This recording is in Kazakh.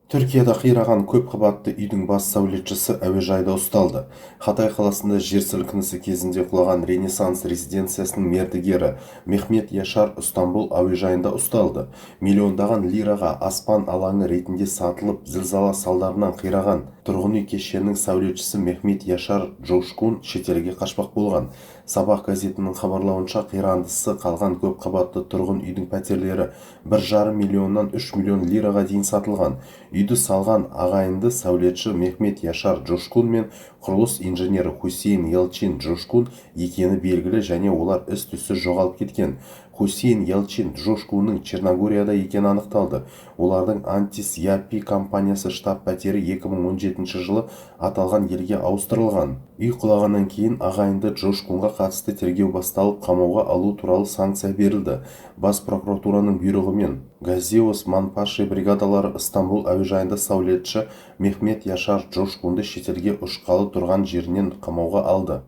Түркияда қираған көпқабатты үйдің бас сәулетшісі әуежайда ұсталды. Хатай қаласында жер сілкінісі кезінде құлаған «Ренессанс» резиденциясының мердігері Мехмет Яшар Ыстамбұл әуежайында ұсталды. Миллиондаған лираға аспан алаңы ретінде сатылып, зілзала салдарынан қираған тұрғын үй кешенінің сәулетшісі Мехмет Яшар Джошкун шетелге қашпақ болған. «Сабах» газетінің хабарлауынша, қирандысы қалған көпқабатты тұрғын үйдің пәтерлері 1,5 миллионнан 3 миллион лираға дейін сатылған. Үйді салған ағайынды сәулетші Мехмет Яшар Джошкун мен құрылыс инженері Хусейн Ялчин Джошкун екені белгілі және олар із-түзсіз жоғалып кеткен. Хусейн Ялчин Джошкунның Черногорияда екені анықталды. Олардың «Антис Япи» компаниясы штаб-пәтері 2017 жылы аталған елге ауыстырылған. Үй құлағаннан кейін ағайынды Джошкунға қатысты тергеу басталып, қамауға алу туралы санкция берілді. Бас прокуратураның бұйрығымен Газиосманпаши бригадалары Ыстамбұл әуежайында сәулетші Мехмет Яшар Джошкунды шетелге ұшқалы тұрған жерінен қамауға алды.